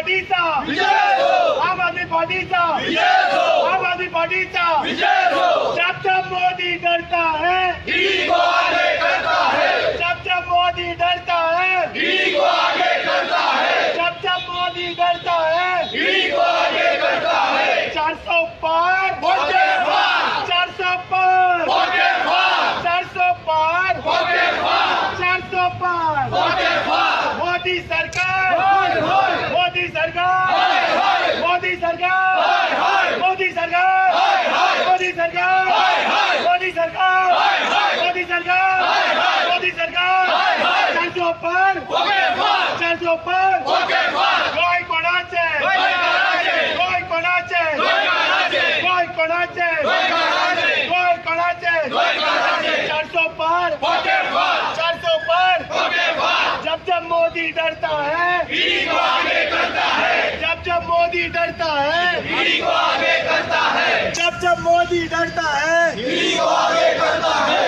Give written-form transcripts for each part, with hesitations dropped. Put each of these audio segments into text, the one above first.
पार्टीचा विजय हो, आम आदमी पार्टीचा विजय हो, आम आदमी पार्टीचा विजय हो। जब जब मोदी डरता है ईडी को आगे करता है, जब जब मोदी डरता है ईडी को आगे करता है, जब जब मोदी डरता है ईडी को आगे करता है। 400 पार, 400 पार, 400 पार, 400 पार। मोदी सरकार, मोदी सरकार, मोदी सरकार, मोदी सरकार, मोदी सरकार, मोदी सरकार, मोदी सरकार, मोदी सरकार। 400 पार, 400 पार। गोंय कोणाचें, गोंय कोणाचें, गोंय कोणाचें, गोंय कोणाचें। 400 पार, 400 पार। जब जब मोदी डरता है ईडी को आगे करता है, जब जब मोदी डरता है ईडी को आगे करता है, जब जब मोदी डरता है ईडी को आगे करता है।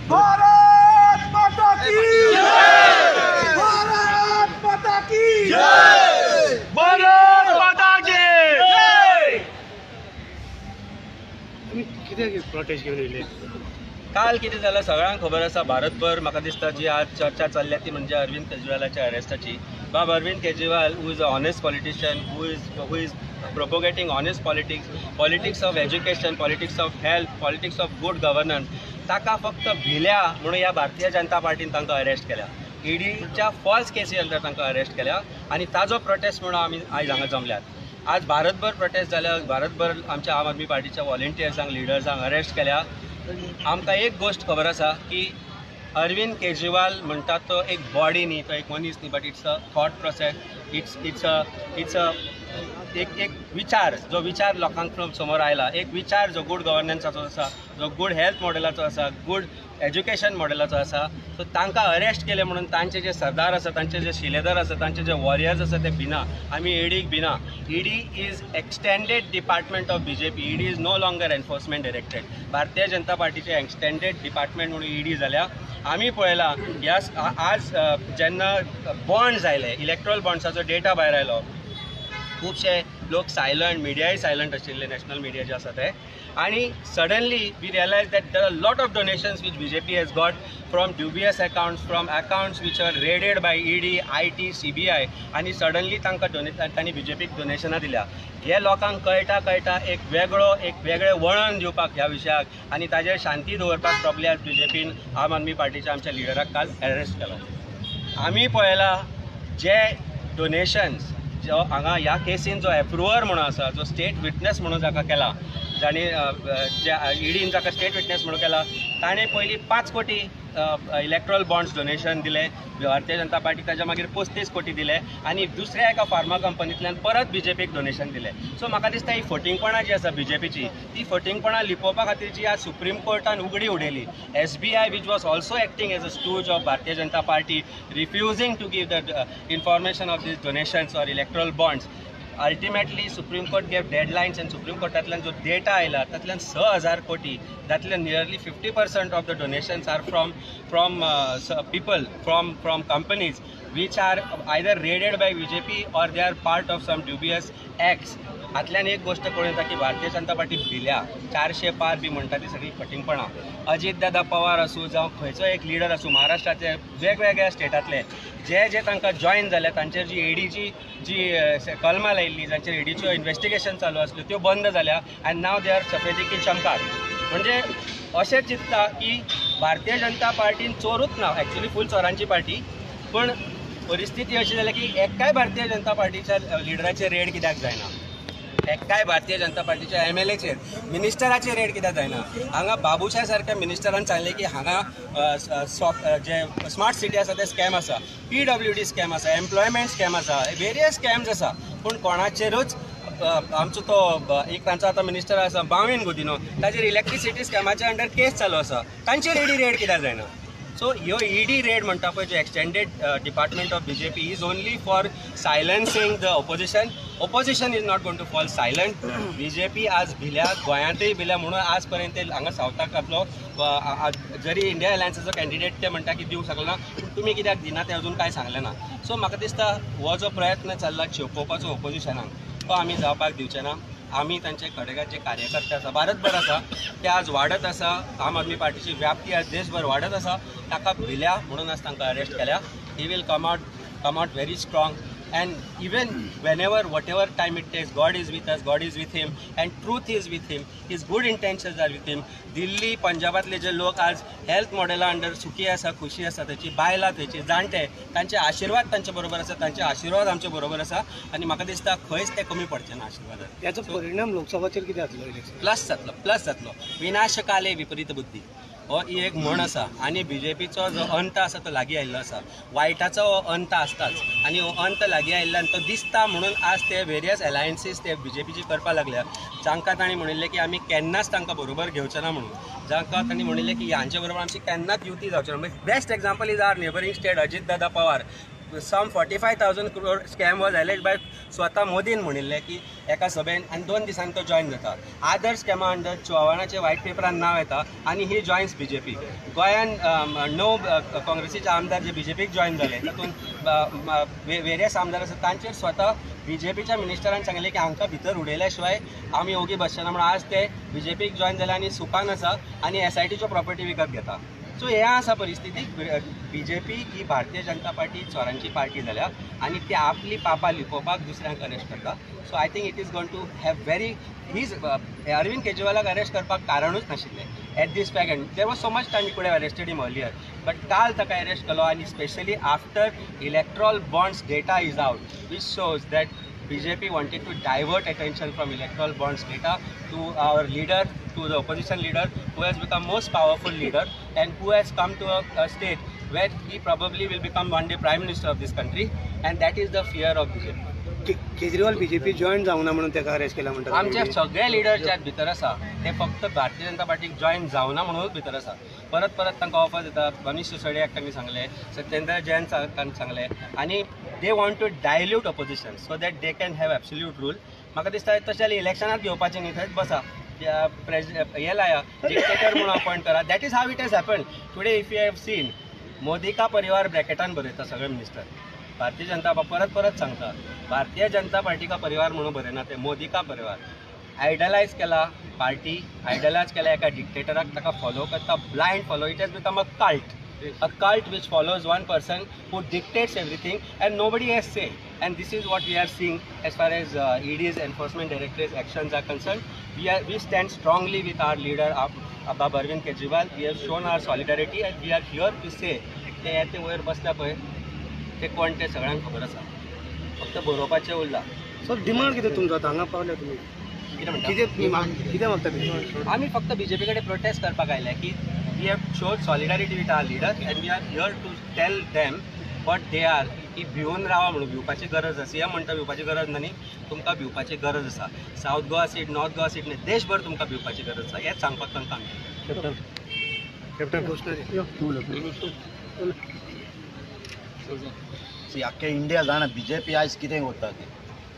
भारत माता की जय, भारत माता की जय, भारत माता की जय। कितें प्रोटेस्ट घेवन येयले काल कितें जालां सगळ्यांक खबर आसा, भारतभर म्हाका दिसता जी आज चर्चा चल्ल्या ती म्हणजे अरविंद केजरीवालाच्या अरेस्टाची। बाब Arvind Kejriwal who is a honest politician, who is propagating honest politics, politics of education, politics of health, politics of good governance, ताका फक्त भिल्या म्हणून ह्या भारतीय जनता पार्टीन तांकां अरेस्ट केल्या, ईडीच्या फॉल्स केसी अंदर तांकां अरेस्ट केल्या आनी ताजो प्रोटेस्ट म्हणून आमी आयज हांगा जमल्यात। आज भारतभर प्रोटेस्ट जाल्या, भारतभर आमच्या आम आदमी पार्टीच्या वॉलंटियर्सांक, लिडर्सांक अरेस्ट केल्या। आमकां एक गोश्ट खबर आसा की अरविंद केजरीवाल म्हणटा तो एक बॉडी न्ही, तो एक मनीस न्ही, but it's a thought process, it's it's a it's a एक एक विचार, जो विचार लोकांक समोर आयला, एक विचार जो गूड गवर्नन्साचो आसा, जो गूड हेल्थ मॉडेलाचो आसा, गूड एज्युकेशन मॉडेलाचो आसा। सो तांकां अरेस्ट केले म्हणून तांचे जे सरदार आसा, तांचे जे शिलेदार आसा, तांचे जे वॉरियर्स आसा ते भिना, आमी ईडीक भिना। ED is extended department of BJP, ED is no longer enforcement directorate. Bharatiya Janata पार्टीचे एक्सटेंडेड डिपार्टमेंट म्हणून ईडी जाल्या। आमी पळयलां ह्या आज जेन्ना बॉन्ड्स आयले, इलेक्ट्रॉल बॉन्ड्साचो डेटा भायर आयलो, खुबशे लोक सायलंट, मिडियाय सायलंट आशिल्ले, नॅशनल मिडिया जे आसा ते, आनी suddenly we realise that there are lot of donations which BJP has got from dubious accounts, from accounts which are raided by ED, IT, CBI, आनी suddenly तांकां तांणी बीजेपीक डोनेशनां दिल्या। हे लोकांक कळटा कळटा एक वेगळो एक वेगळें वळण दिवपाक ह्या विशयाक आनी ताजेर शांती दवरपाक प्रॉब्ली आज बीजेपीन आम आदमी पार्टीच्या आमच्या लिडराक काल अरेस्ट केलो। आमी पळयलां जे डोनेशन्स जो हांगा ह्या केसीन जो एप्रुवर म्हणून आसा, जो स्टेट विटनस म्हणून जाका केला, जाणी ज्या ईडीन जाका स्टेट विटनस म्हणून केला, ताणें पयलीं 5 कोटी इलेक्ट्रॉल बॉन्ड्स डोनेशन दिले भारतीय जनता पार्टी, ताच्या मागीर 35 कोटी दिले आनी दुसऱ्या एका फार्मा कंपनींतल्यान परत बीजेपीक डोनेशन दिले। सो म्हाका दिसता ही फटींगपणां जी आसा बीजेपीची, ती फटींगपणां लिपोवपा खातीर जी आज सुप्रीम कोर्टान उगडी उडयली, SBI which was also acting as a stooge of Bharatiya Janata Party, refusing to give the information of these donations or electoral bonds. Ultimately Supreme Court gave deadlines and Supreme कोर्टांतल्यान जो data आयला तातल्यान 6,000 कोटी, तातल्यान nearly 50% of the donations are from people, from companies which are either raided by BJP or they are part of some dubious acts. हातल्यान एक गोश्ट कळून येता की Bharatiya Janata party भिल्या, 400 power B म्हणटा ती सगळी फटींगपणां। अजीत दादा पवार आसूं जावं खंयचो एक लिडर आसूं, महाराष्ट्राचे वेगवेगळ्या स्टेटांतले जे जे तांकां जॉयन जाले, तांचेर जी ईडीची जी कलमां लायिल्ली, जांचेर ईडीच्यो इन्वेस्टिगेशन चालू आसल्यो त्यो बंद जाल्या आनी नाव they are सफेदी की चमकार। म्हणजे अशें चिंतता की भारतीय जनता पार्टीन चोरूच ना, एक्चुअली फूल चोरांची पार्टी, पूण परिस्थिती अशी जाल्या की एकाय भारतीय जनता पार्टीच्या लिडराचेर रेड कित्याक जायना, एकाय भारतीय जनता पार्टीच्या एमएलएचेर, मिनिस्टराचेर रेड कित्याक जायना। हांगा बाबूशा सारक्या मिनिस्टरान सांगलें की हांगा जे स्मार्ट सिटी आसा ते स्कॅम आसा, PWD scam आसा, एम्प्लॉयमेंट स्कॅम आसा, वेरियस स्कॅम्स आसा, पूण कोणाचेरूच आमचो तो एक तांचो आतां मिनिस्टर आसा बावीन गुदिनो, ताचेर इलेक्ट्रिसिटी स्कॅमाच्या अंडर केस चालू आसा, तांचेर ईडी रेड कित्याक जायना। सो ह्यो ईडी रेड म्हणटा पळय, जो extended department of BJP is only for silencing the opposition, Opposition is not going to fall silent. BJP आज भिल्या, गोंयांतय भिल्या, म्हणून आज पर्यंत ते हांगा सावथाक आपलो जरी इंडिया अलायन्साचो कॅन्डिडेट ते म्हणटा की दिवंक शकलो ना, पूण तुमी कित्याक दिना ते अजून कांय सांगलें ना. सो म्हाका दिसता हो जो प्रयत्न चल्ला चेपोवपाचो ऑपोजिशनाक तो आमी जावपाक दिवचे ना. आमी तांचे कडेगार जे कार्यकर्ते आसा भारतभर आसा ते आज वाडत आसा. आम आदमी पार्टीची व्याप्ती आज देशभर वाडत आसा. ताका भिल्या म्हणून आज तांकां अरेस्ट केल्या. He will come out very strong and even whenever whatever time it takes, God is with us, God is with him and truth is with him, his good intentions are with him. Delhi पंजाबातले जे लोक आज health मॉडेला under सुखी आसा, खुशी आसा, ताची बायलां, थंयचे जाणटे, तांचे आशिर्वाद तांचे बरोबर आसा, तांचे आशिर्वाद आमचे बरोबर आसा आनी म्हाका दिसता खंयच ते कमी पडचे ना आशिर्वादान. याचो परिणाम लोकसभाचेर कितें जातलो? इलेक्शन प्लस जातलो, प्लस जातलो. विनाशकाले विपरीत बुद्धी हो ही एक म्हण आसा आनी बीजेपीचो जो अंत आसा तो लागीं आयिल्लो आसा. वायटाचो हो अंत आसताच आनी हो अंत लागीं आयिल्ल्यान तो दिसता म्हणून आज ते वेरियस एलायन्सीस ते बीजेपीची करपाक लागल्या. जांकां तांणी म्हणिल्लें की आमी केन्नाच तांकां बरोबर घेवचे ना म्हणून, जांकां तांणी म्हणिल्लें की हांचे बरोबर आमची केन्नाच युती जावची ना. Best example is our neighbouring state Ajit Dada Pawar. Some 45,000 crore scam was alleged by स्वता मोदीन म्हणिल्लें की एका सभेन आनी 2 दिसांनी तो जॉयन जाता. आदर स्कॅमा अंडर चव्हाणाचे व्हायट पेपरान नांव येता आनी ही जॉयन्स बीजेपी. गोंयान 9 काँग्रेसीचे आमदार जे बीजेपीक जॉयन जाले तातूंत वेरियस आमदार आसा तांचेर स्वता बीजेपीच्या मिनिस्टरान सांगलें की हांकां भितर उडयल्या शिवाय आमी ओगी बसचे ना म्हणून आज ते बीजेपीक जॉयन जाले आनी सुखान आसा आनी SITच्यो प्रॉपर्टी विकत घेता. सो हे आसा परिस्थिती. बीजेपी ही भारतीय जनता पार्टी चोरांची पार्टी जाल्या आनी ती आपली पापां लिपोवपाक दुसऱ्यांक अरेस्ट करता. So I think it is going to have very his Arvind केजरीवालाक arrest करपाक कारणूच नाशिल्लें at this fact and there was so much time you could have arrested him earlier, but काल ताका अरेस्ट केलो आनी specially after electoral bonds data is out which shows that BJP wanted to divert attention from electoral bonds data to our leader, to the opposition leader who has become most powerful leader and who has come to a state where he probably will become one day prime minister of this country, and that is the fear of BJP. Kejriwal BJP join जावना म्हणून ताका arrest केला म्हणटा. आमचे सगळे leader जे भितर आसा ते फक्त भारतीय जनता पार्टीक जॉयन जावना म्हणूनच भितर आसा. परत परत तांकां ऑफर दिता. मनीष सिसोडियाक तांणी सांगलें, सत्येंद्र जैन तांणी सांगलें आनी they want to dilute opposition so that they can have absolute rule. म्हाका दिसता तशें जाल्यार इलेक्शनात घेवपाचें न्ही, थंयच बसा, हे लाया, डिक्टेटर म्हणून अपॉयंट करा. That is how it has happen today. If you have seen Modi का परिवार ब्रॅकेटान बरयता सगळे मिनिस्टर. भारतीय जनता परत परत सांगता भारतीय जनता पार्टी का परिवार म्हणून बरयना ते, मोदी का परिवार. आयडलायज केला पार्टी, आयडलायज केला एका डिक्टेटराक, ताका फॉलो करता, blind follow. It has become a cult, a cult which follows one person who dictates everything and nobody has say. And this is what we are seeing as far as ED's Enforcement Directorate's actions are concerned. We stand strongly with our leader Abba Arvind Kejriwal. We have shown our solidarity and we are here to say ते ते वयर बसल्या पळय ते कोण ते सगळ्यांक खबर आसा, फक्त बरोवपाचें उरलां. सो डिमांड कितें तुमचो आतां हांगा पावल्या तुमी? कितें म्हणटा? कितें मागता? आमी फक्त बीजेपी कडेन प्रोटेस्ट करपाक आयल्या की we have showed solidarity with our leader and we are here to tell them what they are, की भिवन रावा म्हणून. भिवपाची गरज आसा. सीएम म्हणटा भिवपाची गरज ना न्ही, तुमकां भिवपाची गरज आसा. South Goa seat, north Goa seat न्ही, देशभर तुमकां भिवपाची गरज आसा हेंच सांगपाक तांकां आमी. आख्खे इंडिया जाणा बीजेपी आयज कितें करता तें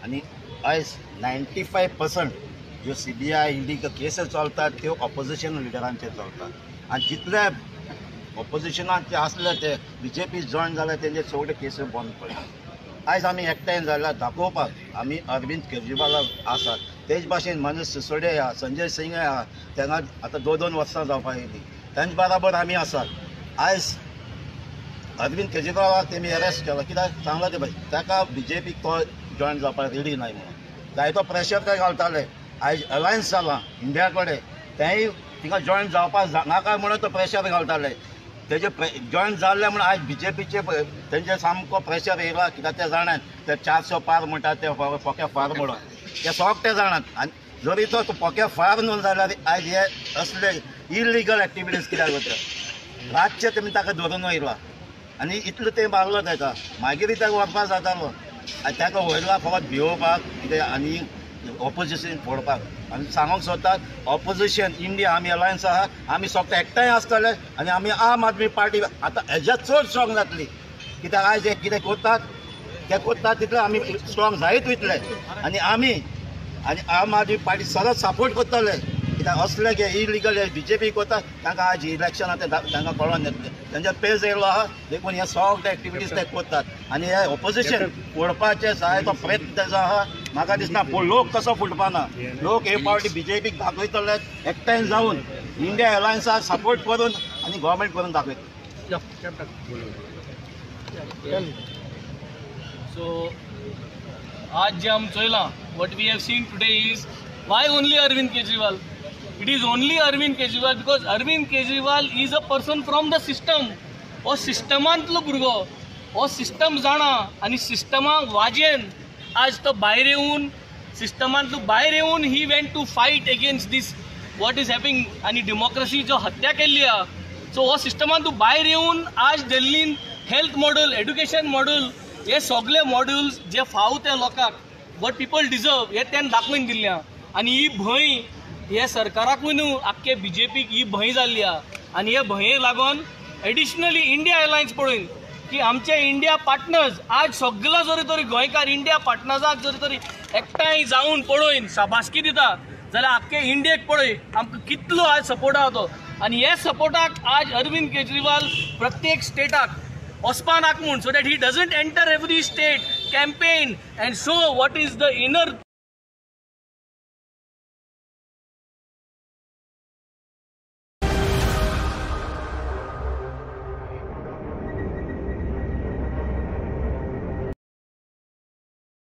आनी आयज 95% ज्यो CBI ED cases चलतात त्यो ऑपोजिशन लिडरांचेर चलतात आनी जितले ऑपोजिशनान ते आसले ते बीजेपी जॉयन जाल्यार तेंचे सगळे केसी बंद पडले. आयज आमी एकठांय जाल्यार दाखोवपाक आमी अरविंद केजरीवालाक आसात. तेच भाशेन मनीष सिसोडिया आहा, संजय सिंग आहा, तेंगा आतां 2-2 वर्सां जावपाक येयलीं, तेंचे बराबर आमी आसात. आयज अरविंद केजरीवालाक तेमी अरेस्ट केला कित्याक सांगला ते भाशेन ताका बीजेपीक तो जॉयन जावपाक रेडी नाय म्हणून जायतो प्रेशर ते घालताले. आयज अलायन्स जालां इंडिया कडेन, तेंय थिंगा जॉयन जावपाक नाका म्हणून तो प्रेशर घालताले. तेजे जॉयन जाल्ले म्हणून आयज बीजेपीचे तेंचे सामको प्रेशर येयला कित्याक ते जाणात ते 400 पार म्हणटा ते पोक्या फार म्हणून ते सगळे जाणात. आनी जरी तो पोक्या फार न्हू जाल्यार आयज हे असले इलिगल एक्टिविटीज कित्याक वता. रातचे तेमी ताका धरून वयला आनी इतलो ते मारलो ताका, मागीर ताका व्हरपाक जातालो. आनी ताका व्हरला फकत भिवोवपाक कितें आनी ऑपोजिशन फोडपाक. आनी सांगूंक सोदतात ऑपोजिशन इंडिया आमी अलायन्स आहा, आमी सगळे एकठांय आसतले आनी आमी आम आदमी पार्टी आतां हेज्या चड स्ट्रॉंग जातली कित्याक आयज हे कितें करतात ते कोत्ता तितले आमी स्ट्रॉंग जायत वयतले आनी आमी आनी आम आदमी पार्टी सदांच सपोर्ट करतले, कित्याक असले गे इलिगल बीजेपी कोता तांकां आज इलेक्शन ते तांकां कळोन येतलें, तेंच्या पेज येयलो आहा, देखून हे सगळे एक्टिविटीज ते करतात आनी हे ऑपोजिशन फोडपाचे जाय तो प्रयत्न तेजो आहा. म्हाका दिसना पूण लोक कसो फुटपाना, लोक हे पावटी बीजेपीक दाखयतले एकठांय जावन इंडिया अलायन्साक सपोर्ट करून आनी गव्हर्मेंट करून दाखयतले. सो आज जे आमी चोयलां, what we have seen today is why only Arvind Kejriwal? It is only Arvind Kejriwal because Arvind Kejriwal is a person from the system. हो सिस्टमांतलो भुरगो, हो सिस्टम जाणा आनी सिस्टमाक वाजेन आज तो भायर येवन, सिस्टमांतलो भायर येवन he went to fight against this what is happening आनी डेमोक्रसी जो हत्या केल्ली आहा. सो हो सिस्टमांतू भायर येवन आज दिल्लीन हेल्थ मॉडल, एड्युकेशन मॉडल, हे सगळे मॉड्युल्स जे फाव त्या लोकांक, what people deserve, हे तेणें दाखोवन दिल्लें आहा. आनी ही भंय हे सरकाराकूय न्हू, आख्खे बीजेपीक ही भंय जाल्ली आहा. आनी हे भंयेक लागून एडिशनली इंडिया अलायन्स पळोवन की आमचे इंडिया पार्टनर्स आज सगळो जरी तरी गोंयकार इंडिया पार्टनर्साक जरी तरी एकठांय जावन पळोवन शाबासकी दिता जाल्यार आख्खे इंडियेक पळय आमकां कितलो आज सपोर्ट आहा तो. आनी हे सपोर्टाक आज अरविंद केजरीवाल प्रत्येक स्टेटाक वचपा नाका म्हूण, so that he doesn't enter every state campaign and show what is the inner